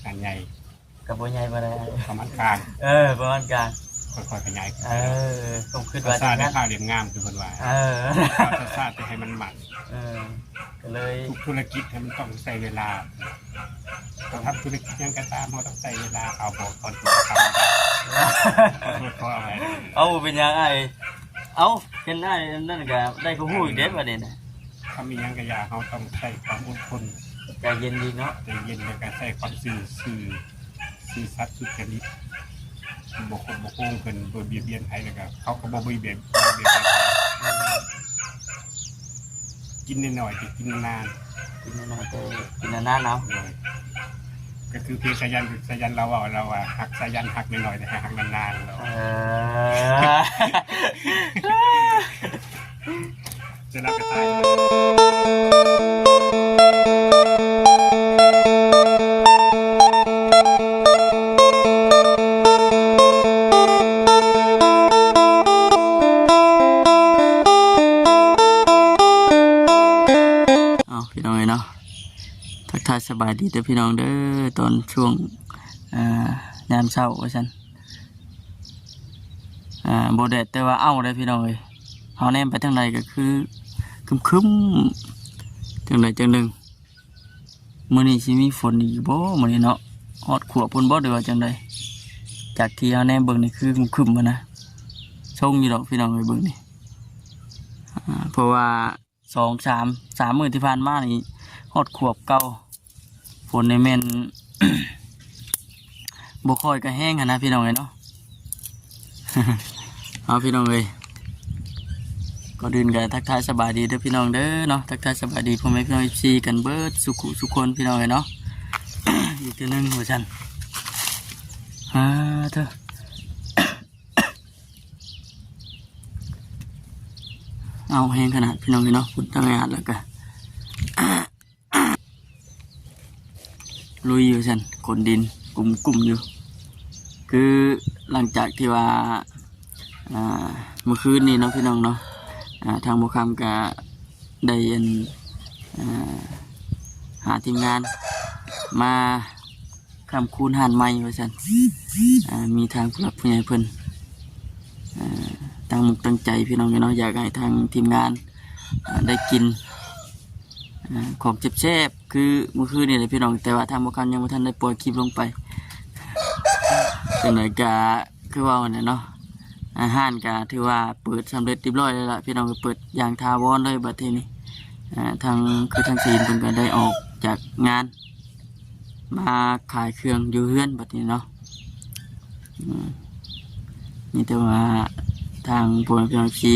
ອັນໃຫຍ່ ກໍບໍ່ໃຫຍ່ປານໃດ ປະມານກາງ ເອີ ປະມານກາງ ຄ່ອຍໆຂະຫຍາຍຂຶ້ນ ເອີ ຕ້ອງຄິດວ່າ ຊ້າໆ ໄດ້ ຂ້າວເຫຼັ້ມງາມ ຄືເພິ່ນວ່າ ເອີ ຊ້າໆ ແຕ່ໃຫ້ມັນໝັ້ນ ເອີ ກໍເລີຍ ທຸກທຸລະກິດມັນຕ້ອງໃຊ້ເວລາ ເຮົາທຳທຸລະກິດຫຍັງກໍຕາມ ເຮົາຕ້ອງໃຊ້ເວລາ ເອົາ ບໍ່ ຂໍໂທດ ຂໍອະໄພ ເອົາ ບໍ່ເປັນຫຍັງອ້າຍ ເອົ້າ ເຫັນອ້າຍອັນນັ້ນກໍໄດ້ຄວາມຮູ້ອີກເດ້ບັດນີ້ນະ ທຳອີ່ຫຍັງກໍຢ່າ ເຮົາຕ້ອງໃຊ້ຄວາມອົດທົນ ໃຈເຢັນດີເນາະ ໃຈເຢັນ ແລ້ວກໍໃຊ້ຄວາມຊື່ ຊື່ ຊື່ສັດສຸດຈະລິດ ບໍ່ຄົດບໍ່ໂກງເພິ່ນ ບໍ່ບຽດບຽນໃຜ ແລ້ວກໍເຂົາກໍບໍ່ບຽດ ບໍ່ບຽດບຽນໃຜ ກິນໜ້ອຍໆ ແຕ່ກິນນານໆ ກິນໜ້ອຍໆ ແຕ່ກິນນານໆ ເອົາ ໂດຍ ກໍຄືເພງສາຍັນ ສາຍັນລາວເວົ້າ ລາວວ່າ ຮັກສາຍັນຮັກໜ້ອຍໆ ແຕ່ໃຫ້ຮັກນານໆ ເນາະ ເອີ ຈະລັກກະຕາຍ ເອົາ ພີ່ນ້ອງເອີຍເນາະ ທັກທາຍສະບາຍດີເດີພີ່ນ້ອງເດີ ຕອນຊ່ວງ ອ່າ ຍາມເຊົ້າວ່າຊັ້ນ ອ່າ ບໍ່ແດດແຕ່ວ່າເອົ້າເດ້ພີ່ນ້ອງເອີຍ ເຮົາແນມໄປທາງໃດກໍຄືຄຶ້ມໆ ຈັ່ງໃດຈັ່ງໜຶ່ງ ມື້ນີ້ຊິມີຝົນອີກຢູ່ບໍ່ມື້ນີ້ເນາະ ຮອດຂວບພຸ້ນບໍ່ ຫຼືວ່າຈັ່ງໃດ ຈາກທີ່ເຮົາແນມເບິ່ງນີ້ຄືຄຶ້ມໆ ຫັ້ນນະ ຊົງຢູ່ດອກພີ່ນ້ອງເອີຍ ເບິ່ງນີ້ ອ່າ ເພາະວ່າ ສອງສາມ ສາມມື້ທີ່ຜ່ານມານີ້ຮອດຂວບເກົ່າ ຝົນນີ້ແມ່ນ ບໍ່ຄ່ອຍກະແຮງຫັ້ນນະພີ່ນ້ອງເອີຍເນາະ ເອົາ ພີ່ນ້ອງເອີຍ ກ່ອນອື່ນກະທັກທາຍສະບາຍດີເດີພີ່ນ້ອງເດີເນາະ ທັກທາຍສະບາຍດີພໍ່ແມ່ພີ່ນ້ອງ ເອັຟຊີ ກັນເບິດສູ່ຜູ້ສູ່ຄົນພີ່ນ້ອງເອີຍເນາະ ອີກເທື່ອໜຶ່ງວ່າຊັ້ນ ຫາເທີ ເອົາ ແຮງຂະໜາດພີ່ນ້ອງເອີຍເນາະ ພຸ້ນທາງອາດ ແລ້ວກະລຸຍຢູ່ຊັ້ນ ຂົນດິນກຸ້ມໆຢູ່ ຄືຫຼັງຈາກທີ່ວ່າ ອ່າ ມື້ຄືນນີ້ເນາະພີ່ນ້ອງເນາະ ອ່າ ທາງບໍ່ຄຳກະໄດ້ອັນ ອ່າ ຫາທີມງານມາ ຄ້ຳຄູນຮ້ານໃໝ່ວ່າຊັ້ນ ອ່າ ມີທາງຜູ້ຫຼັກຜູ້ໃຫຍ່ເພິ່ນ ອ່າ ຕັ້ງມຸກຕັ້ງໃຈພີ່ນ້ອງເອີຍເນາະ ຢາກໃຫ້ທາງທີມງານ ອ່າ ໄດ້ກິນ ອ່າ ຂອງແຊບໆ ຄືມື້ຄືນນີ້ແຫຼະພີ່ນ້ອງ ແຕ່ວ່າທາງບໍ່ຄຳຍັງບໍ່ທັນໄດ້ປ່ອຍຄລິບລົງໄປ ຈັ່ງໃດກະຄືເວົ້າຫັ້ນແຫຼະເນາະ ອ່າ ຮ້ານກະຖືວ່າເປີດສຳເລັດຮຽບຮ້ອຍແລ້ວລະ ພີ່ນ້ອງ ເປີດຢ່າງຖາວອນເລີຍບັດທີນີ້ ອ່າ ທາງ ຄືທາງຈີນເພິ່ນກະໄດ້ອອກຈາກງານ ມາຂາຍເຄື່ອງຢູ່ເຮືອນບັດນີ້ເນາະ ອືມ ມີແຕ່ວ່າທາງພວກພີ່ນ້ອງເອັຟຊີ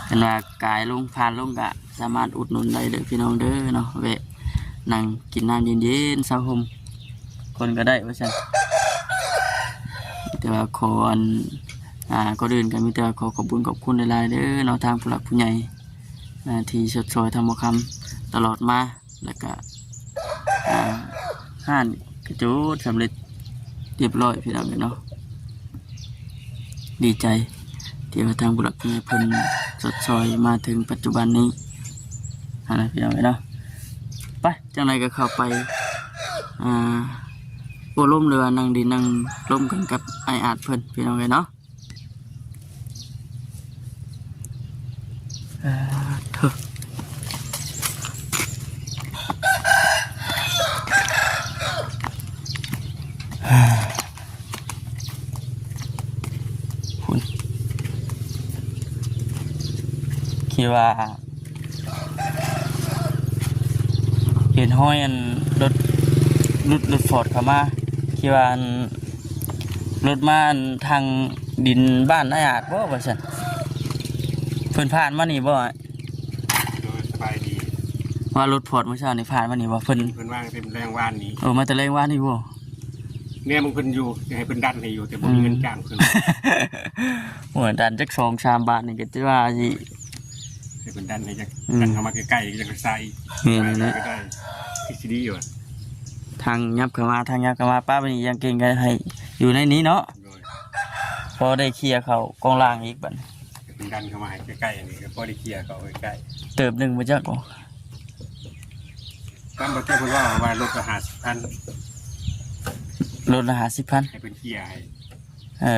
ຄັນວ່າກາຍລົງຜ່ານລົງກະສາມາດອຸດໜູນໄດ້ເດີພີ່ນ້ອງເດີເນາະ ແວະນັ່ງກິນນ້ຳເຢັນໆ ເຊົາຮົ່ມກ່ອນກະໄດ້ວ່າຊັ້ນ ມີແຕ່ວ່າຂໍອັນ ອ່າ ກ່ອນອື່ນກະມີແຕ່ຂໍຂອບບຸນຂອບຄຸນຫຼາຍໆເດີເນາະ ທາງຜູ້ຫຼັກຜູ້ໃຫຍ່ ອ່າ ທີ່ຊົດຊ່ອຍທາງບໍ່ຄຳຕະຫຼອດມາ ແລ້ວກະ ອ່າ ຮ້ານກະຈົດສຳເລັດຮຽບຮ້ອຍພີ່ນ້ອງເອີຍເນາະ ດີໃຈທີ່ວ່າທາງຜູ້ຫຼັກຜູ້ໃຫຍ່ເພິ່ນຊົດຊ່ອຍມາເຖິງປັດຈຸບັນນີ້ ຫັ້ນນະພີ່ນ້ອງເອີຍເນາະ ໄປ ຈັ່ງໃດກະເຂົ້າໄປ ອ່າ ໂອ້ລົມ ຫຼືວ່ານັ່ງດິນນັ່ງລົມກັນກັບອ້າຍອາດເພິ່ນພີ່ນ້ອງເອີຍເນາະ. ຄິດວ່າ ເຫັນຮອຍອັນລົດ ລົດ ລົດຟອດເຂົ້າມາ ຄິດວ່າອັນລົດມາອັນທາງດິນບ້ານອ້າຍອາດບໍ່ວ່າຊັ້ນ ເພິ່ນຜ່ານມານີ້ບໍ່ອ້າຍ? ໂດຍ ສະບາຍດີ ວ່າລົດຟອດມື້ເຊົ້ານີ້ຜ່ານມານີ້ບໍ່? ເພິ່ນ ເພິ່ນມາແຕ່ແລງວານນີ້ ເອີ ມາແຕ່ແລງວານນີ້ບໍ່? ແນມເບິ່ງເພິ່ນຢູ່ ຊິໃຫ້ເພິ່ນດັນໃຫ້ຢູ່ ແຕ່ບໍ່ມີເງິນຈ້າງເພິ່ນ ໂອ້ຍ ດັນຈັກສອງສາມບາດນີ້ກໍຈະວ່າຊິ ໃຫ້ເພິ່ນດັນໃຫ້ຈັກ ອືມ ດັນເຂົ້າມາໃກ້ໆ ຈັກສາຍ ແມ່ນແຫຼະ ກໍໄດ້ ຄືຊິດີຢູ່ ທາງຫຍັບເຂົ້າມາ ທາງຫຍັບເຂົ້າມາ ປ້າໄວ້ນີ້ ຢ່າງເກັ່ງກໍໃຫ້ຢູ່ໃນນີ້ເນາະ ໂດຍ ພໍໄດ້ເຄຍເຂົ້າກອງລ່າງອີກບັດນີ້ ໃຫ້ເພິ່ນດັນເຂົ້າມາໃຫ້ໃກ້ໆ ອັນນີ້ກໍພໍໄດ້ເຄຍເຂົ້າໃກ້ໆ ເຕີບໜຶ່ງບໍ່ຈັກບໍ່? ຕາມບໍ່ແກ່ເພິ່ນວ່າ ວ່າລົດລະຫ້າສິບພັນ ລົດລະຫ້າສິບພັນ ໃຫ້ເພິ່ນເຄຍໃຫ້. ເອີ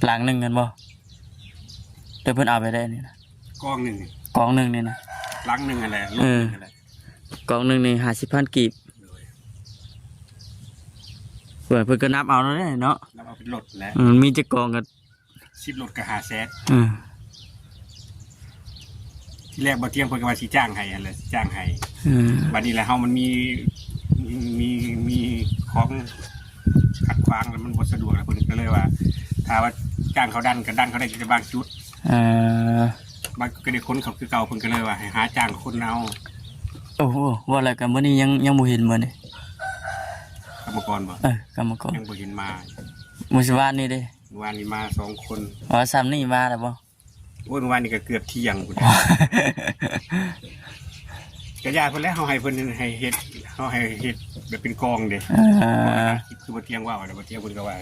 ຫຼັງໜຶ່ງຫັ້ນບໍ່? ແຕ່ເພິ່ນເອົາໄປໄດ້ນີ້ນະ ກອງໜຶ່ງ ກອງໜຶ່ງນີ້ນະ ຫຼັງໜຶ່ງຫັ້ນແຫຼະ ເອີ ລົດໜຶ່ງຫັ້ນແຫຼະ ກອງໜຶ່ງນີ້ຫ້າສິບພັນກີບ. ໂດຍ ເພິ່ນ ເພິ່ນກໍນັບເອົາແລ້ວເດ້ເນາະ ນັບເອົາເປັນລົດແຫຼະ. ອືມ ມີຈັກກອງກໍ ສິບລົດກໍຫ້າແສນ. ເອີ ທີແລກບໍ່ຕຽງເພິ່ນກໍວ່າຊິຈ້າງໃຫ້ຫັ້ນແຫຼະ ຊິຈ້າງໃຫ້. ເອີ ບັດນີ້ລະເຮົາມັນມີ ມີ ມີຂອງຂັດຂວາງ ແລ້ວມັນບໍ່ສະດວກ ແລ້ວເພິ່ນກໍເລີຍວ່າ ຖ້າວ່າຈ້າງເຂົາດັນກໍດັນເຂົາໄດ້ແຕ່ບາງຈຸດ. ເອີ ບາງຈຸດກໍໄດ້ຂົນເຂົາຄືເກົ່າ ເພິ່ນກໍເລີຍວ່າໃຫ້ຫາຈ້າງຂົນເອົາ. ໂອ້ໂຫ ວ່າແລ້ວກໍມື້ນີ້ຍັງ ຍັງບໍ່ເຫັນມື້ນີ້ ກຳມະກອນບໍ່? ເອີ ກຳມະກອນ ຍັງບໍ່ເຫັນມາ. ມື້ວານນີ້ເດ້? ມື້ວານນີ້ມາສອງຄົນ. ວ່າຊ່ຳນີ້ມາແລ້ວບໍ່? ໂອ້ຍ ມື້ວານນີ້ກໍເກືອບທ່ຽງພຸ້ນ ກໍຢ່າເພິ່ນແຫຼະ ເຮົາໃຫ້ເພິ່ນ ໃຫ້ເຮັດ ເຮົາໃຫ້ເຮັດແບບເປັນກອງເດ້. ເອີ ຄືບໍ່ຕຽງເວົ້າ ແລ້ວບໍ່ຕຽງເພິ່ນກໍວ່າ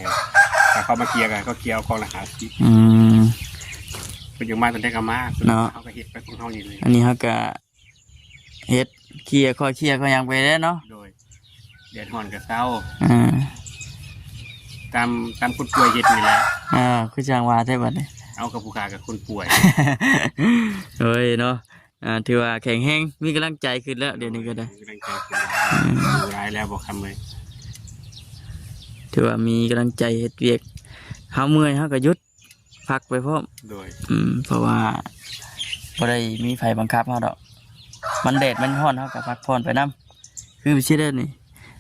ຖ້າເຂົາມາເຄຍກັນ ເຂົາເຄຍເອົາກອງລະຫ້າສິບ. ອືມ ເພິ່ນຢາກມາຕອນໃດກໍມາເນາະ ເຮົາກໍເຮັດໄປຂອງເຮົານີ້ເລີຍ. ອັນນີ້ເຮົາກໍ ເຮັດເຄຍ ຄ່ອຍເຄຍ ຄ່ອຍຫຍັງໄປແຫຼະເນາະ. ໂດຍ ແດດຮ້ອນກໍເຊົາ. ເອີ ຕາມ ຕາມຄົນປ່ວຍເຮັດນີ້ແຫຼະ. ເອີ ຄືຈັ່ງວ່າແທ້ບັດນີ້ ເອົາກັບຜູ້ຂ້າກັບຄົນປ່ວຍ. ໂອ້ຍເນາະ ອ່າ ຖືວ່າແຂງແຮງ ມີກຳລັງໃຈຂຶ້ນແລ້ວ ດຽວນີ້ກໍໄດ້ ມີກຳລັງໃຈຂຶ້ນ ຢູ່ຫຼາຍແລ້ວບໍ່ຄຳເອີຍ. ຖືວ່າມີກຳລັງໃຈເຮັດວຽກ ເຮົາເມື່ອຍເຮົາກໍຢຸດ ພັກໄປພ້ອມ. ໂດຍ ອືມ ເພາະວ່າບໍ່ໄດ້ມີໃຜບັງຄັບເຮົາດອກ ມັນແດດມັນຮ້ອນ ເຮົາກໍພັກຜ່ອນໄປນຳ. ຄືຊິໄດ້ນີ້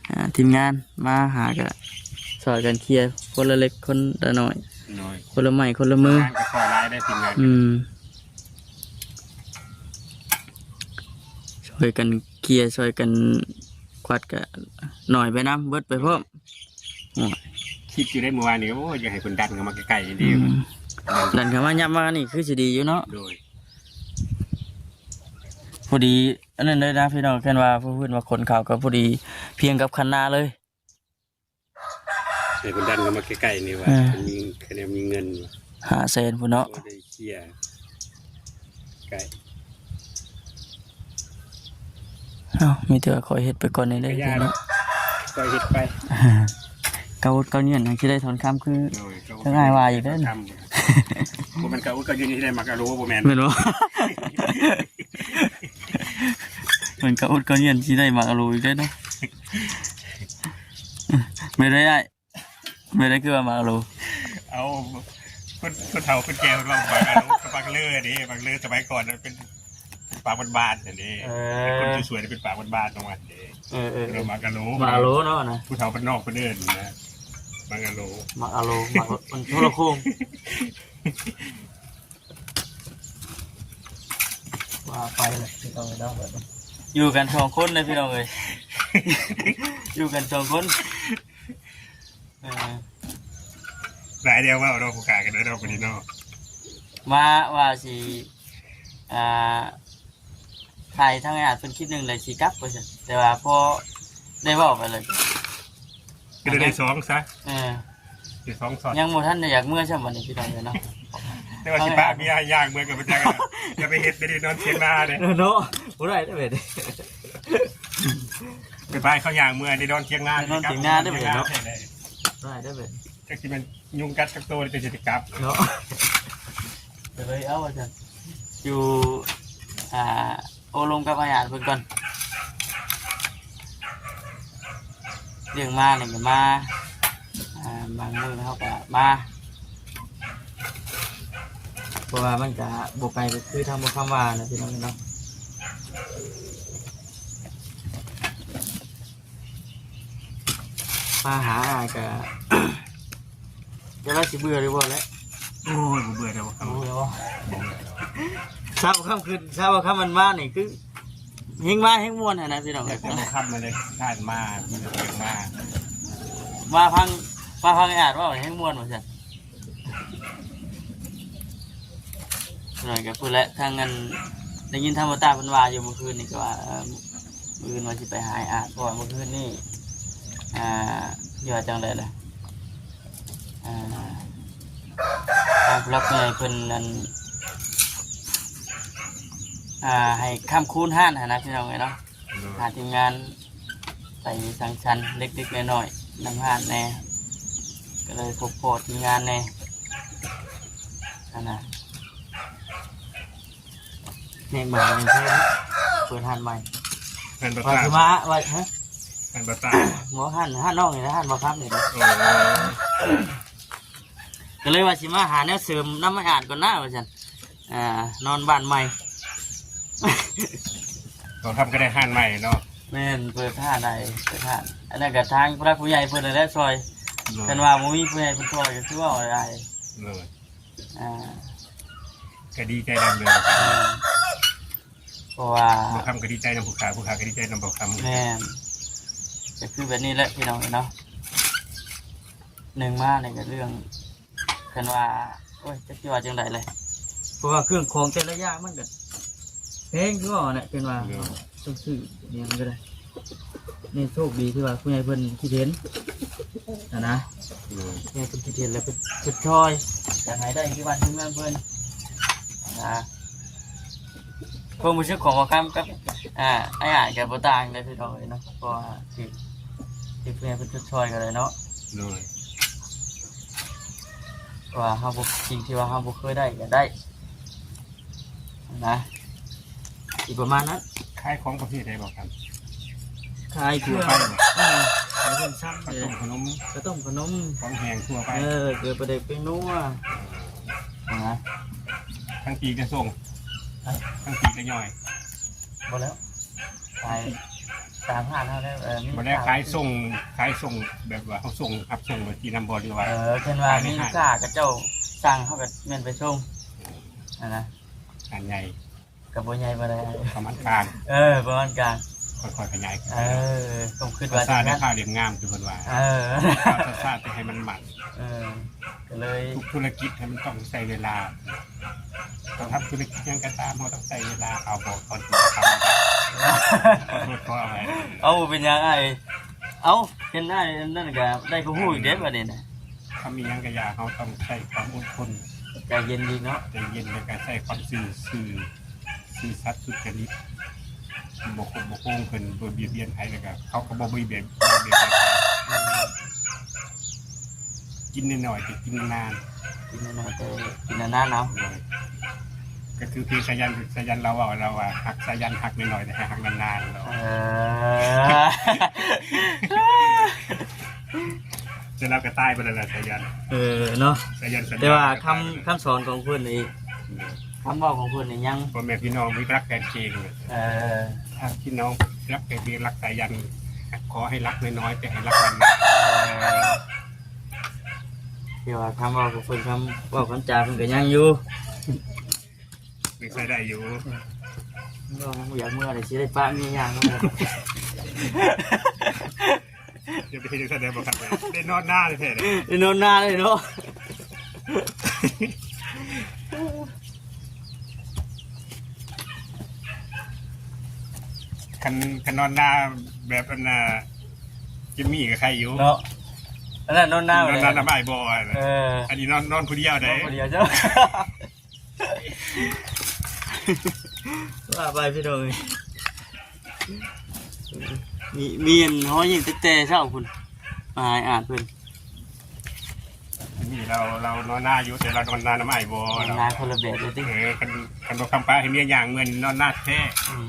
ອ່າ ທີມງານມາຫາກໍຊ່ອຍກັນເຄຍຄົນລະເລັກຄົນລະນ້ອຍ. ໂດຍ ຄົນລະໄມ້ຄົນລະມື ທີມງານກໍຊ່ອຍຫຼາຍໄດ໋ ທີມງານ. ອືມ ຊ່ອຍກັນເຄຍ ຊ່ອຍກັນຄວັດກໍໜ້ອຍໄປນຳ ເບິດໄປພ້ອມ. ໂອ້ຍ ຄິດຢູ່ໃນມື້ວານນີ້ ໂອ້ຍ ຢາກໃຫ້ເພິ່ນດັນເຂົ້າມາໃກ້ໆນີ້ເດ້. ອືມ ດັນເຂົ້າມາ ຍັບມານີ້ຄືຊິດີຢູ່ເນາະ. ໂດຍ ພໍດີອັນນັ້ນເລີຍນະພີ່ນ້ອງ ຄັນວ່າເພິ່ນວ່າຂົນເຂົ້າກໍພໍດີພຽງກັບຄັນນາເລີຍ. ໃຫ້ເພິ່ນດັນເຂົ້າມາໃກ້ໆນີ້ວ່າ ເອີ ມີ ຄັນມີເງິນ ຫ້າແສນພຸ້ນເນາະ ໄດ້ເຄຍໃກ້. ເອົ້າ ມີແຕ່ວ່າຂ້ອຍເຮັດໄປກ່ອນນີ້ເລີຍເນາະ ຂ້ອຍເຮັດໄປ ກະອຸດກະຍືນ ຈັ່ງຊິໄດ້ຖອນຄຳຄື ໂດຍ ທາງອ້າຍວ່າອີກເດ້. ບໍ່ແມ່ນກະອຸດກະຍືນຊິໄດ້ໝາກອາໂລ ບໍ່ແມ່ນ ແມ່ນບໍ່? ເພິ່ນກະອຸດກະຍືນຊິໄດ້ໝາກອາໂລອີກເດ້ເນາະ. ແມ່ນໄດ້ອ້າຍ ແມ່ນໄດ້ຄືວ່າໝາກໂລ. ເອົາ ຄົນ ຄົນເຖົ້າຄົນແກ່ເພິ່ນເວົ້າໝາກໂລກັບໝາກເລີເດ້. ໝາກເລີສະໄໝກ່ອນເປັນປາກບ້ານໆຫັ້ນເດ້. ເອີ ຄົນສວຍໆເປັນປາກບ້ານໆຂອງມັນເດ້. ເອີໆ ເອີ້ນໝາກໂລ ໝາກໂລເນາະນະ. ຜູ້ເຖົ້າບ້ານນອກເພິ່ນເອີ້ນນະ ໝາກໂລ ໝາກໂລ ໝາກ ມັນໂທລະໂຄ່ງ. ວ່າໄປແລ້ວ ພີ່ນ້ອງເອີຍເນາະ ຢູ່ກັນສອງຄົນເດ້ພີ່ນ້ອງເອີຍ ຢູ່ກັນສອງຄົນ. ເອີ ຫຼາຍແນວເວົ້າເນາະ ຜູ້ຂ້າກັນເນາະ ຜູ້ນີ້ເນາະ. ວ່າ ວ່າຊິ ອ່າ ຖ່າຍທາງອາດເພິ່ນຄລິບໜຶ່ງ ແລ້ວຊິກັບວ່າຊັ້ນ ແຕ່ວ່າພໍໄດ້ເວົ້າໄປແລ້ວ ກໍໄດ້ສອງຊະ. ເອີ ໄດ້ສອງຊ້ອນ ຍັງບໍ່ທັນໄດ້ຢາກເມືອຊ້ຳບັດນີ້ ພີ່ນ້ອງເອີຍເນາະ. ແຕ່ວ່າຊິພາເມຍຍ່າງເມືອກໍບໍ່ຈັກ ຢ່າໄປເຮັດໄດ້ ນອນຖຽງນາເດ້ເນາະ. ບໍ່ໄດ້ເດ້ເວີຍ ໄປພາເຂົາຍ່າງເມືອໄດ້ ນອນຖຽງນາ ນອນຖຽງນາເດ້ເວີຍເນາະ. ບໍ່ໄດ້ເດ້ເວີຍ ຈັກຊິແມ່ນຍຸງກັດຈັກໂຕ ແຕ່ຊິໄດ້ກັບເນາະ. ກໍເລີຍເອົາວ່າຊັ້ນ ຢູ່ ອ່າ ໂອ້ລົມກັບອາຍາດເພິ່ນກ່ອນ. ເລື່ອງມານີ້ກໍມາ ອ່າ ບາງມື້ເຮົາກໍມາ ເພາະວ່າມັນກໍບໍ່ໄກ ກໍຄືທາງບໍ່ຄຳວ່ານະ ພີ່ນ້ອງເນາະ. ມາຫາອ້າຍກະ ຈະວ່າຊິເບື່ອຫຼືບໍ່ແຫຼະ. ໂອ້ຍ ບໍ່ເບື່ອດອກ. ບໍ່ເບື່ອບໍ່? ບໍ່ເບື່ອດອກ. ເຊົ້າຄ່ຳຄືນ ເຊົ້າຄ່ຳມັນມານີ້ຄື ແຮງມາແຮງມ່ວນຫັ້ນນະ ພີ່ນ້ອງ. ແຕ່ບໍ່ຄ່ຳມາເລີຍ ທ່ານມາ ມັນເປັນມາ ມາຟັງ ມາຟັງອ້າຍອາດເວົ້າແຮງມ່ວນວ່າຊັ້ນ. ໜ້ອຍກໍພຸ້ນແຫຼະ ທາງອັນ ໄດ້ຍິນທາງບ່າວຕາເພິ່ນວ່າຢູ່ມື້ຄືນນີ້ ກໍວ່າ ເອີ ມື້ອື່ນວ່າຊິໄປຫາອ້າຍອາດ ເພາະວ່າມື້ຄືນນີ້ ອ່າ ຢູ່ວ່າຈັ່ງໃດລະ ອ່າ ທາງຜູ້ຫຼັກຜູ້ໃຫຍ່ເພິ່ນນັ້ນ ອ່າ ໃຫ້ຄ້ຳຄູນຮ້ານຫັ້ນນະ ພີ່ນ້ອງເອີຍເນາະ. ໂດຍ ຫາທີມງານ ໄປສັງສັນເລັກໆນ້ອຍໆນຳຮ້ານແດ່ ກໍເລີຍພົບພໍ້ທີມງານແດ່ຫັ້ນນະ. ແຮງມາກເພິ່ນເປີດຮ້ານໃໝ່ ແມ່ນບໍ່ ວ່າ ຕາ ຊິມາ ວ່າ ຮະ ແມ່ນບໍ່ຕາ ບໍ່ ຮ້ານ ຮ້ານນ້ອງນີ້ແຫຼະ ຮ້ານບໍ່ຄຳນີ້ແຫຼະ. ໂອ້ ກໍເລີຍວ່າຊິມາຫາແນວເສີມນຳອ້າຍອາດກ່ອນນະວ່າຊັ້ນ. ອ່າ ນອນບ້ານໃໝ່ ບໍ່ຄຳກໍໄດ້ຮ້ານໃໝ່ເນາະ. ແມ່ນ ເປີດຮ້ານໃດ ເປີດຮ້ານ ອັນນັ້ນກໍທາງຜູ້ຫຼັກຜູ້ໃຫຍ່ເພິ່ນນັ້ນແຫຼະຊ່ອຍ. ໂດຍ ຄັນວ່າບໍ່ມີຜູ້ໃຫຍ່ເພິ່ນຊ່ອຍກໍຄືເວົ້າໄດ້. ໂດຍ ອ່າ ກໍດີໃຈນຳເດີ ແມ່ນ ເພາະວ່າບໍ່ຄຳກໍດີໃຈນຳຜູ້ຂ້າ ຜູ້ຂ້າກໍດີໃຈນຳບໍ່ຄຳ. ແມ່ນ ກໍຄືແບບນີ້ແຫຼະພີ່ນ້ອງເອີຍເນາະ. ໜຶ່ງມານີ້ກໍເລື່ອງ ເພິ່ນວ່າ ໂອ້ຍ ຈັກຊິວ່າຈັ່ງໃດເລີຍ ເພາະວ່າເຄື່ອງຂອງແຕ່ລະຢ່າງມັນກໍແພງຄືເວົ້າແຫຼະ. ເພິ່ນວ່າ ໂດຍ ຕ້ອງຊື້ຫຍັງກໍໄດ້ ນີ້ໂຊກດີທີ່ວ່າຜູ້ໃຫຍ່ເພິ່ນຄິດເຫັນຫັ້ນນະ. ໂດຍ ຜູ້ໃຫຍ່ເພິ່ນຄິດເຫັນແລ້ວເພິ່ນ ເພິ່ນຊ່ອຍ ຢາກໃຫ້ໄດ້ຄືບ້ານຄືເມືອງເພິ່ນຫັ້ນນະ. ຄວາມຮູ້ສຶກຂອງບ່າວຄຳກັບ ອ່າ ອ້າຍອາດກໍບໍ່ຕ່າງເດ້ພີ່ນ້ອງເອີຍເນາະ ເພາະວ່າຖືກ ຖືກແມ່ເພິ່ນຊົດຊ່ອຍກັນແຫຼະເນາະ. ໂດຍ ເພາະວ່າເຮົາບໍ່ ສິ່ງທີ່ວ່າເຮົາບໍ່ເຄີຍໄດ້ກໍໄດ້ນະ ຊິປະມານນັ້ນ. ຂາຍຂອງປະເພດໃດບໍ່ຄັນ? ຂາຍເຄື່ອງ ທົ່ວໄປບໍ່? ເອີ ຂາຍເຄື່ອງຊ່ຳ ເຂົ້າຕົ້ມຂະໜົມ ເຂົ້າຕົ້ມຂະໜົມ ຂອງແຫ້ງທົ່ວໄປ. ເອີ ເກືອປາແດກແປ້ງນົວ ຫັ້ນນະ. ທັງປີກທັງສົ່ງ ທັງປີກທັງຍ່ອຍ. ບໍ່ແລ້ວ ຂາຍຕາມຮ້ານເຮົາແລ້ວ. ເອີ ມີ ບໍ່ແລ້ວ ຂາຍ ຂາຍສົ່ງ ຂາຍສົ່ງແບບວ່າເຮົາສົ່ງ ຮັບສົ່ງໄປທີ່ນຳບໍ່ ຫຼືວ່າ ເອີ ເພິ່ນວ່າມີລູກຄ້າເຂົາເຈົ້າສັ່ງ ເຮົາກໍແມ່ນໄປສົ່ງ ຫັ້ນນະ. ຮ້ານໃຫຍ່ ກໍບໍ່ໃຫຍ່ປານໃດ ປະມານກາງ. ເອີ ປະມານກາງ ຄ່ອຍໆຂະຫຍາຍຂຶ້ນ. ເອີ ຕ້ອງຄິດວ່າ ຊ້າໆ ຈັ່ງຊັ້ນ ໄດ້ຜ້າເຫຼັ້ມງາມ ຄືເພິ່ນວ່າ. ເອີ ຊ້າໆ ແຕ່ໃຫ້ມັນໝັ້ນ. ເອີ ກໍເລີຍ ທຸກທຸລະກິດໃຫ້ມັນຕ້ອງໃຊ້ເວລາ. ເຮົາທຳທຸລະກິດຫຍັງກໍຕາມ ເຮົາຕ້ອງໃຊ້ເວລາ. ເອົາ ບໍ່ ຂໍໂທດ ຂໍອະໄພ. ເອົາ ບໍ່ເປັນຫຍັງອ້າຍ. ເອົ້າ ເຫັນອ້າຍນັ້ນກໍໄດ້ຄວາມຮູ້ອີກເດ້ບັດນີ້ນະ. ຄຳມີຫຍັງກໍຢ່າ ເຮົາຕ້ອງໃຊ້ຄວາມອົດທົນ ໃຈເຢັນດີເນາະ. ໃຈເຢັນ ແລ້ວກໍໃຊ້ຄວາມຊື່ ຊື່ ຊື່ສັດສຸດຈະລິດ ບໍ່ຄົບບໍ່ໂກງເພິ່ນ ບໍ່ບຽດບຽນໃຜ ແລ້ວກໍເຂົາກໍບໍ່ບຽດບຽນ ບໍ່ບຽດບຽນໃຜ. ອືມ ກິນໜ້ອຍໆ ແຕ່ກິນນານໆ ກິນໜ້ອຍໆ ແຕ່ກິນນານໆເນາະ. ໂດຍ ກໍຄືເພງສາຢັນ ສາຢັນລາວເວົ້າ ລາວວ່າ ຮັກສາຢັນ ຮັກໜ້ອຍໆ ແຕ່ໃຫ້ຮັກນານໆ. ເອີ ແຕ່ລາວກໍຕາຍໄປແລ້ວລະ ສາຢັນ. ເອີ ເນາະ ສາຢັນ ແຕ່ວ່າຄຳ ຄຳສອນຂອງເພິ່ນນີ້ ຄຳເວົ້າຂອງເພິ່ນນີ້ຍັງ ພໍ່ແມ່ພີ່ນ້ອງມີຮັກແພງເຄງ. ເອີ ຖ້າພີ່ນ້ອງຮັກແພງເຄງ ຮັກສາຢັນ ຂໍໃຫ້ຮັກນ້ອຍໆ ແຕ່ໃຫ້ຮັກນານໆ. ເອີ ທີ່ວ່າຄຳເວົ້າຂອງເພິ່ນ ຄຳເວົ້າຄຳຈາເພິ່ນກໍຍັງຢູ່ ຍັງໃຊ້ໄດ້ຢູ່. ເວົ້າຍັງບໍ່ຢາກເມືອເລີຍ ຊິໄດ້ປະເມຍຍ່າງເມືອ. ຢ່າໄປເຮັດຈັ່ງຊັ້ນເດີ ບໍ່ຄັກເລີຍ ໄດ້ນອນນາແທ້ໆເລີຍ ໄດ້ນອນນາເລີຍເນາະ. ຄັນ ຄັນນອນນາແບບອັນນ່າ ຈິມມີກໍໄຄຢູ່ເນາະ. ອັນນັ້ນນອນນາ ນອນນານຳອ້າຍບໍ່? ເອີ ອັນນີ້ນອນ ນອນຜູ້ດຽວໃດ໋ ນອນຜູ້ດຽວເຈົ້າ. ວ່າໄປພີ່ນ້ອງເອີຍ ມີ ມີອັນຮອຍຍິ້ມຕັ້ງແຕ່ເຊົ້າພຸ້ນ ມາຫາອ້າຍອາດເພິ່ນ. ມີລາວ ລາວນອນນາຢູ່ ແຕ່ລາວນອນນານຳອ້າຍບໍ່ ນອນນາຄົນລະແບບເລີຍຕິ. ເອີ ຄັນ ຄັນບໍ່ຄຳປະໃຫ້ເມຍຍ່າງເມືອນ ນອນນາແທ້ ອືມ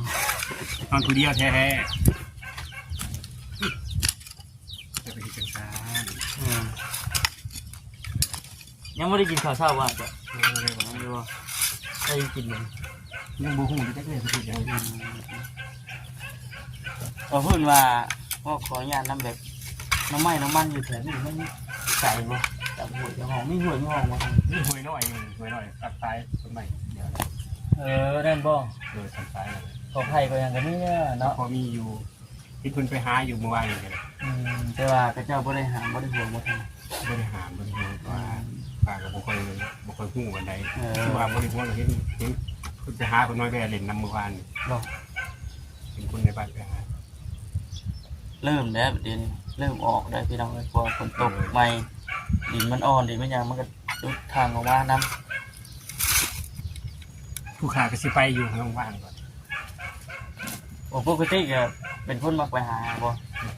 ນອນຜູ້ດຽວແທ້ໆ. ຈະໄປເຮັດຈັ່ງຊັ້ນ ອືມ ຍັງບໍ່ໄດ້ກິນເຂົ້າເຊົ້າວ່າຈະ ຍັງບໍ່ໄດ້ບໍ່ ຍັງຢູ່ບໍ່ ໄດ້ກິນບໍ່? ຍັງບໍ່ຮູ້ຢູ່ຈັກເທື່ອຊິເຮັດຫຍັງ. ອືມ ວ່າເພິ່ນວ່າ ຂໍ ຂໍອະນຸຍາດນຳ ແບບໜໍ່ໄມ້ໜໍ່ມັນຢູ່ແຖວນີ້ມັນໄກບໍ່? ຈາກຫ້ວຍຈາກຮ່ອງ ມີຫ້ວຍມີຮ່ອງບໍ່? ມີຫ້ວຍນ້ອຍ ຫ້ວຍນ້ອຍຕັດສາຍຕົ້ນໄມ້ດຽວ. ເອີ ນັ້ນບໍ່? ໂດຍ ຕັດສາຍ ກໍໄຜ່ກໍຫຍັງກໍມີເນາະ ພໍມີຢູ່. ທີ່ເພິ່ນໄປຫາຢູ່ມື້ວານນີ້ກໍໄດ້. ອືມ ແຕ່ວ່າເຂົາເຈົ້າບໍ່ໄດ້ຫ້າມ ບໍ່ໄດ້ຫ່ວງບໍ່ທັນ ບໍ່ໄດ້ຫ້າມ ບໍ່ໄດ້ຫ່ວງ ເພາະວ່າ ອືມ ປ້າກໍບໍ່ຄ່ອຍ ບໍ່ຄ່ອຍຮູ້ປານໃດ. ເອີ ຄືວ່າບໍ່ໄດ້ຫ່ວງ ເຫັນ ເຫັນເພິ່ນໄປຫາຄົນນ້ອຍແວ່ຫຼິ້ນນຳມື້ວານນີ້ເນາະ ເຫັນຄົນໃນບ້ານໄປຫາ. ເລີ່ມແລ້ວດຽວນີ້ ເລີ່ມອອກແລ້ວພີ່ນ້ອງເອີຍ ເພາະວ່າຝົນຕົກ ເອີ ໃໝ່ ດິນມັນອ່ອນ ດິນມັນຫຍັງ ມັນກໍດຸດທາງອອກມານຳ. ຜູ້ຂ້າກໍຊິໄປຢູ່ ຫາວ່າງໆກ່ອນ. ໂອ ປົກກະຕິກໍເປັນຄົນມັກໄປຫາບໍ່?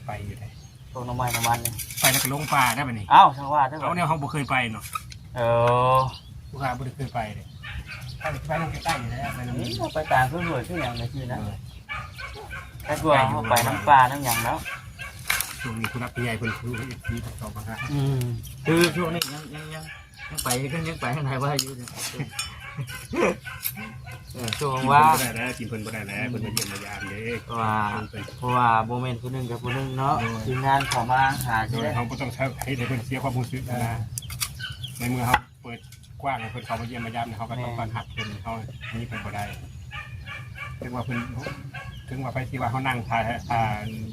ໄປຢູ່ໃດ໋ ພວກໜໍ່ໄມ້ໜໍ່ມັນນີ້ ໄປແລ້ວກໍຫຼົງປ່າໄດ໋ບັດນີ້. ເອົ້າ ຈັ່ງວ່າເດີ ເອົາແນວເຮົາບໍ່ເຄີຍໄປເນາະ. ເອີ ຜູ້ຂ້າບໍ່ໄດ້ເຄີຍໄປເດ້ ໄປ ໄປນຳໃກ້ໆນີ້ແຫຼະ ໄປນຳ ນີ້ເຮົາໄປຕາມຄືຫ້ວຍຄືຫຍັງນີ້ຄືນະ ເອີ ແຕ່ກວ່າເຮົາໄປນຳປ່ານຳຫຍັງແລ້ວ. ຊ່ວງນີ້ຜູ້ຫຼັກຜູ້ໃຫຍ່ເພິ່ນຄືເອັຟຊີເຂົາມາຫາ ອືມ ຄືຊ່ວງນີ້ຍັງ ຍັງ ຍັງ ຍັງໄປ ຍັງໄປທາງໃດວ່າຢູ່ນີ້ ເອີ ຊ່ວງວ່າງ ກິນເພິ່ນບໍ່ໄດ້ແລ້ວ ກິນເພິ່ນບໍ່ໄດ້ແລ້ວ ອືມ ເພິ່ນມາຢ້ຽມມາຢາມເດ້ ເພາະວ່າ ເພິ່ນ ເພາະວ່າບໍ່ແມ່ນຜູ້ໜຶ່ງກັບຜູ້ໜຶ່ງເນາະ ໂດຍ ທີມງານເຂົ້າມາຫາ ໂດຍ ຊິໄດ້ ເຮົາບໍ່ຕ້ອງໃຊ້ເຮັດໃຫ້ເພິ່ນເສຍຄວາມຮູ້ສຶກ ເອີ ນະ ໃນເມື່ອເຮົາເປີດກວ້າງໃຫ້ເພິ່ນເຂົ້າມາຢ້ຽມມາຢາມ ເຮົາກໍຕ້ອງ ແມ່ນ ຕ້ອນຮັບເພິ່ນ ເຮົາໜີໄປບໍ່ໄດ້ ເຖິງວ່າເພິ່ນ ເຖິງວ່າໃຜຊິວ່າເຮົານັ່ງຖ້າ ຖ້າ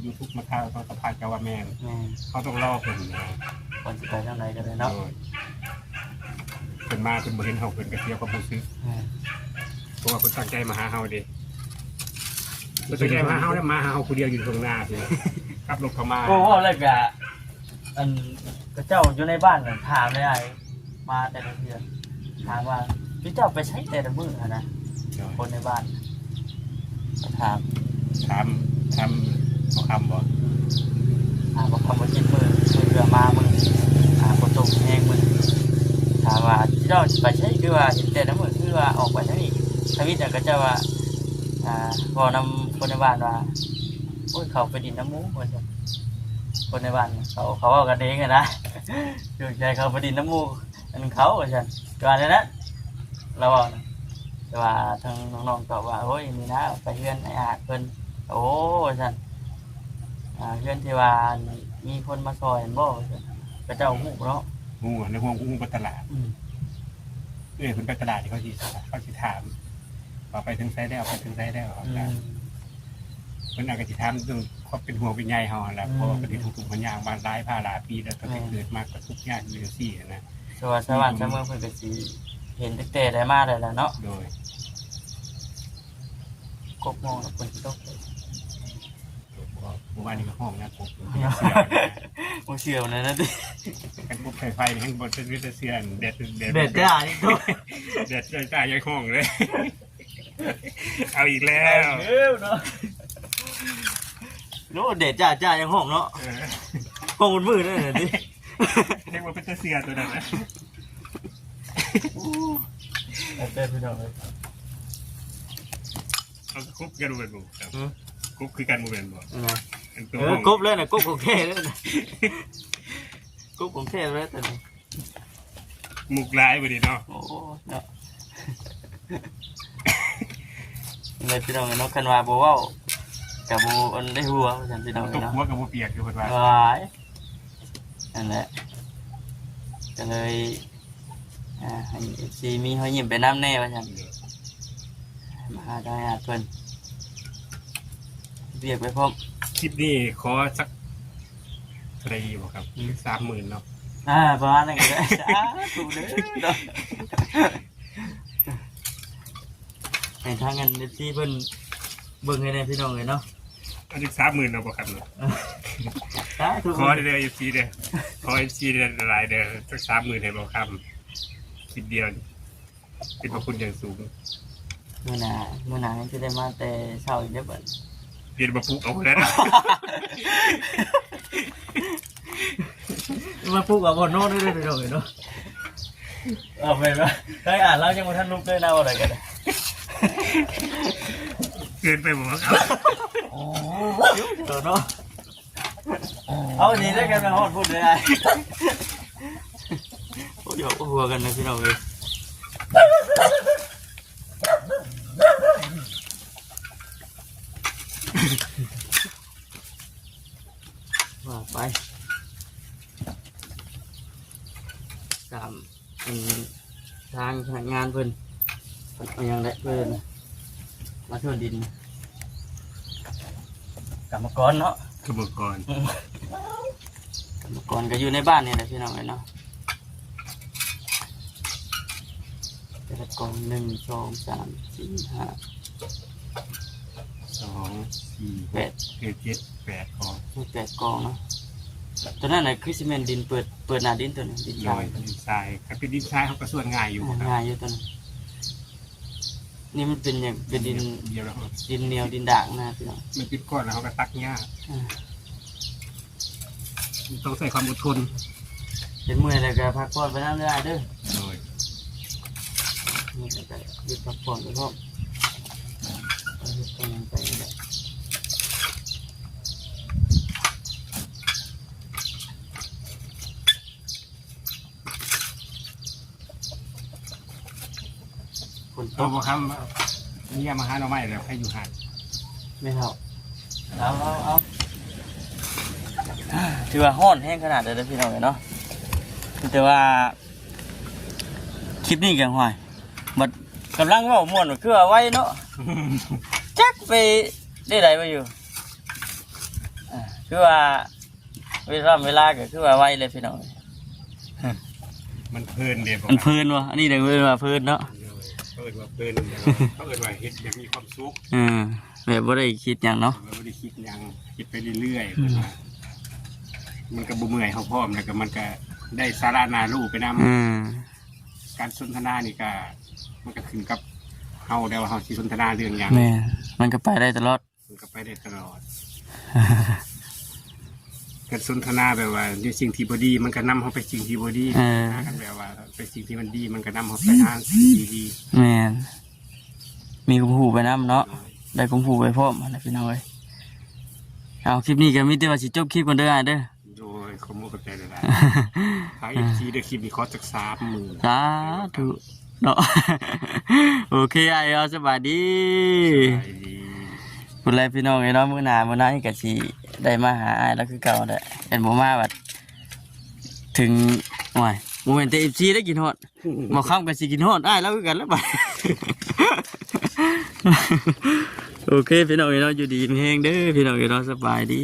ຢູທູບມາຖ່າຍ ເຮົາຕ້ອງສຳພາດກັບວ່າແມ່ນ ແມ່ນ ເຮົາຕ້ອງລໍເພິ່ນນະ ກ່ອນຊິໄປທາງໃດກໍໄດ້ເນາະ ໂດຍ ເພິ່ນມາເພິ່ນບໍ່ເຫັນເຮົາ ເພິ່ນກໍເສຍຄວາມຮູ້ສຶກ ແມ່ນ ເພາະວ່າເພິ່ນຕັ້ງໃຈມາຫາເຮົາເດ້ ເພິ່ນຕັ້ງໃຈມາຫາເຮົາ ແລ້ວມາຫາເຮົາຜູ້ດຽວຢູ່ທົ່ງນາຊີ້ ຂັບລົດເຂົ້າມາ ໂອ້ ເວົ້າແລ້ວກະ ອັນ ເຂົາເຈົ້າຢູ່ໃນບ້ານນັ້ນຖາມຫຼາຍໆ ມາແຕ່ລະເທື່ອ ຖາມວ່າ "ເຈົ້າໄປໃສແຕ່ລະມື້ຫັ້ນນະ?" ໂດຍ ຄົນໃນບ້ານ ກໍຖາມ ຖາມ ຖາມບໍ່ຄຳບໍ່? ອືມ ຖາມບໍ່ຄຳວ່າ "ຈັກມື້ ມື້ເທື່ອມາມື້ ອ່າ ຝົນຕົກແຮງມື້ ຖາມວ່າ ເຈົ້າໄປໃສ ຄືວ່າເຫັນແຕ່ລະມື້ ຄືວ່າອອກໄປທາງນີ້?" ທຳອິດນະ ເຂົາເຈົ້າວ່າ ອ່າ ເວົ້ານຳຄົນໃນບ້ານວ່າ ໂອ້ຍ ເຂົາໄປດິນນຳໝູ່ ວ່າຊັ້ນ ຄົນໃນບ້ານເຂົາ ເຂົາເວົ້າກັນເອງຫັ້ນນະ ຢູ່ໃຈເຂົາໄປດິນນຳໝູ່ ອັນເຂົາ ວ່າຊັ້ນ ວ່າແນວນັ້ນ ລາວເວົ້ານະ ແຕ່ວ່າທາງນ້ອງໆຕອບວ່າ ໂອ້ຍ ນີ້ນະ ໄປເຮືອນອ້າຍອາດເພິ່ນ ໂອ້ ວ່າຊັ້ນ ອ່າ ເຮືອນທີ່ວ່າ ອັນ ມີຄົນມາຊ່ອຍຫັ້ນບໍ່ ວ່າຊັ້ນ ເຂົາເຈົ້າຮູ້ເນາະ ຮູ້ ໃນຫ້ອງຮູ້ເບິດຕະຫຼາດ ອືມ ເອື້ອຍເພິ່ນໄປຕະຫຼາດ ເຂົາຊິ ເຂົາຊິຖາມວ່າໄປເຖິງໃສແລ້ວ ໄປເຖິງໃສແລ້ວ ອືມ ເພິ່ນອາດຈະຊິຖາມເລື່ອງຄວາມເປັນຫ່ວງເປັນໃຍເຮົາຫັ້ນລະ ອືມ ເພາະວ່າເພິ່ນເຮັດທຸກທຸກຍາກມາຫຼາຍພາລະປີແລ້ວ ຕັ້ງແຕ່ ແມ່ນ ເກີດມາກໍທຸກຍາກຢູ່ຈັ່ງຊີ້ຫັ້ນນະ ແຕ່ວ່າຊາວບ້ານຊາວເມືອງເພິ່ນກໍຊິເຫັນຕັ້ງແຕ່ໃດມາແລ້ວລະເນາະ ໂດຍ ກົບມອງແລ້ວຝົນຊິຕົກ ບໍ່ ບໍ່ວ່ານີ້ກໍຮ້ອງນະ ກົບ ບໍ່ເຊື່ອນະ ບໍ່ເຊື່ອນະຕິ ຄັນກົບໄຟໄຟແຮ່ງບໍ່ເປັນຕາເຊື່ອ ແດດ ແດດ ແດດຈ້ານີ້ ແດດຈ້າໆຍັງຮ້ອງເລີຍ ເອົາອີກແລ້ວ ເອົາອີກແລ້ວເນາະ ໂອ້ ແດດຈ້າໆຍັງຮ້ອງເນາະ ເອີ ຮ້ອງໝົດມື້ນັ້ນນະຕິ ເຮັດວ່າເປັນຕາເຊື່ອຕົວນັ້ນນະ ໂອ້ ແຕ່ພີ່ນ້ອງເອີຍ ເອົາ ກົບຄືກັນບໍ່ແມ່ນບໍ່? ຮະ? ກົບຄືກັນບໍ່ແມ່ນບໍ່? ອັນນະ ອັນຕົວ ເອີ ກົບເລີຍນະ ກົບຂອງແທ້ເລີຍນະ ກົບຂອງແທ້ເລີຍຕົວນີ້ ມຸກຫຼາຍບັດນີ້ເນາະ ໂອ້ ເນາະ ແມ່ນພີ່ນ້ອງເນາະ ຄັນວ່າບໍ່ເວົ້າກໍບໍ່ອັນໄດ້ຫົວ ວ່າຊັ້ນພີ່ນ້ອງເນາະ ຕົກຫົວກໍບໍ່ປຽກຄືເພິ່ນວ່າ ຫວາຍ ນັ້ນແຫຼະ ກໍເລີຍ ອ່າ ໃຫ້ເອັຟຊີມີຮອຍຍິ້ມໄປນຳແດ່ວ່າຊັ້ນ ມາຫາທາງຍາດເພິ່ນ ວຽກໄປພ້ອມ ຄລິບນີ້ຂໍສັກເທົ່າໃດດີບໍ່ຄັບ? ອືມ ສາມໝື່ນເນາະ ອ່າ ປະມານນັ້ນກໍໄດ້ ສາທຸເດີເນາະ ໃຫ້ທາງອັນເອັຟຊີເພິ່ນເບິ່ງໃຫ້ແດ່ພີ່ນ້ອງເອີຍເນາະ ອັນນີ້ສາມໝື່ນເນາະບໍ່ຄັບເນາະ ສາທຸ ຂໍເດີ ເອັຟຊີເດີ ຂໍເອັຟຊີເດີຫຼາຍເດີ ສັກສາມໝື່ນໃຫ້ບໍ່ຄຳ ຄລິບດຽວນີ້ ເປັນພະຄຸນຢ່າງສູງ ມື້ໜ້າ ມື້ໜ້າຍັງຊິໄດ້ມາແຕ່ເຊົ້າອີກເດີບັດ ເປັນມາປຸກເອົາພຸ້ນແຫຼະ ມາປຸກເອົາບ່ອນນອນເດີພີ່ນ້ອງເອີຍເນາະ ເອົາແມ່ນບໍ່ ໄດ້ອ່ານລາວຍັງບໍ່ທັນລຸກເລີຍນະ ເວົ້າໄດ້ກໍໄດ້ ເກີນໄປບໍ່ຄັບ ໂອ້ ເນາະ ເອົາດີເດີກັນມາຮອດພຸ້ນເລີຍ ໂອ້ຍ ຢອກຫົວກັນນະພີ່ນ້ອງເອີຍ ວ່າໄປ ຕາມ ອັນ ທາງພະນັກງານເພິ່ນ ເພິ່ນເອົາຫຍັງແຫຼະ ເພິ່ນມາເທດິນ ກຳມະກອນເນາະ ກຳມະກອນ ອືມ ກຳມະກອນກໍຢູ່ໃນບ້ານນີ້ແຫຼະພີ່ນ້ອງເອີຍເນາະ ແຕ່ລະກອງ ໜຶ່ງ ສອງ ສາມ ສີ່ ຫ້າ ສອງ ສີ່ ແປດ ຫົກ ເຈັດ ແປດກອງ ມີແປດກອງເນາະ ຕົວນັ້ນນະຄືຊິແມ່ນດິນເປີດ ເປີດໜ້າດິນຕົວນີ້ ດິນຊາຍ ໂດຍ ດິນຊາຍ ຄັນເປັນດິນຊາຍເຮົາກໍສ່ວນງ່າຍຢູ່ ອ່າ ບໍ່ຄັບ ງ່າຍຢູ່ຕົວນີ້ ນີ້ມັນເປັນຫຍັງ ເປັນດິນ ດິນໜຽວ ດິນໜຽວ ດິນດາກນະພີ່ນ້ອງ ມັນເປັນກ້ອນແລ້ວເຮົາກໍຕັກຍາກ ອ່າ ຕ້ອງໃຊ້ຄວາມອົດທົນ. ເຮັດເມື່ອຍແລ້ວກໍພັກຜ່ອນໄປນຳເດີອ້າຍເດີ. ໂດຍ. ເມື່ອຍແລ້ວກໍຢຸດພັກຜ່ອນໄປພ້ອມ. ເອົາເຮັດໄປຫຍັງໄປນີ້ແຫຼະ. ຝົນຕົກ ເອົາບໍ່ຄຳ ເມຍມາຫາໜໍ່ໄມ້ແລ້ວໃຜຢູ່ຫັ້ນ. ແມ່ນເຮົາ ເອົາ ເອົາ ເອົາ ຖືວ່າຮ້ອນແຮງຂະໜາດໃດເດີພີ່ນ້ອງເອີຍເນາະ. ມີແຕ່ວ່າຄລິບນີ້ກໍ ຫ້ວຍ ບັດກຳລັງເວົ້າມ່ວນ ຄືວ່າໄວເນາະ. ຈັກໄປໄດ້ໃດມາຢູ່ ອ່າ ຄືວ່າ ເວລາ ເວລາກໍຄືວ່າໄວເລີຍພີ່ນ້ອງ. ມັນເພີນເດ້ ມັນເພີນບໍ່? ອັນນີ້ເອີ້ນວ່າເພີນເນາະ. ເອີ້ນວ່າເພີນ ເຂົາເອີ້ນວ່າເຮັດແບບມີຄວາມສຸກ. ເອີ ແບບບໍ່ໄດ້ຄິດຫຍັງເນາະ. ບໍ່ໄດ້ຄິດຫຍັງ ເຮັດໄປເລື້ອຍໆ. ອືມ ເພິ່ນວ່າ ມັນກໍບໍ່ເມື່ອຍ ເຮົາພ້ອມ ແລ້ວກໍມັນກໍໄດ້ສາລະໜ້າຮູ້ໄປນຳ. ອືມ ການສົນທະນານີ້ກໍ ມັນກໍຂຶ້ນກັບເຮົາແລ້ວວ່າເຮົາຊິສົນທະນາເລື່ອງຫຍັງ. ແມ່ນ ມັນກໍໄປໄດ້ຕະຫຼອດ. ມັນກໍໄປໄດ້ຕະຫຼອດ. ການສົນທະນາແບບວ່າໃນສິ່ງທີ່ບໍ່ດີ ມັນກໍນຳເຮົາໄປສິ່ງທີ່ບໍ່ດີ. ເອີ ຖ້າກັນແບບວ່າໄປສິ່ງທີ່ມັນດີ ມັນກໍນຳເຮົາໄປຫາສິ່ງທີ່ດີ. ແມ່ນ ມີຄວາມຮູ້ໄປນຳເນາະ. ໂດຍ ໄດ້ຄວາມຮູ້ໄປພ້ອມຫັ້ນແຫຼະພີ່ນ້ອງເອີຍ. ເອົາ ຄລິບນີ້ກໍມີແຕ່ວ່າຊິຈົບຄລິບກ່ອນເດີອ້າຍເດີ. ໂດຍ ຂອບມຸກຂອບໃຈຫຼາຍໆ. ທາງເອັຟຊີເດີ ຄລິບນີ້ຂໍຈັກສາມໝື່ນ. ສາທຸເນາະ. ໂອເຄອ້າຍ ເອົາ ສະບາຍດີ. ສະບາຍດີ. ພຸ້ນແຫຼະພີ່ນ້ອງເອີຍເນາະ ມື້ໜ້າມື້ໃນກໍຊິໄດ້ມາຫາອ້າຍລາວຄືເກົ່າແຫຼະ. ຄັນບໍ່ມາບັດເຖິງ ໂອ້ຍ ບໍ່ແມ່ນແຕ່ເອັຟຊີໄດ້ກິນຮອດ ບໍ່ຄຳກໍຊິກິນຮອດອ້າຍລາວຄືກັນແຫຼະບາດ. ໂອເຄພີ່ນ້ອງເອີຍເນາະ ຢູ່ດີມີແຮງເດີພີ່ນ້ອງເອີຍເນາະ ສະບາຍດີ.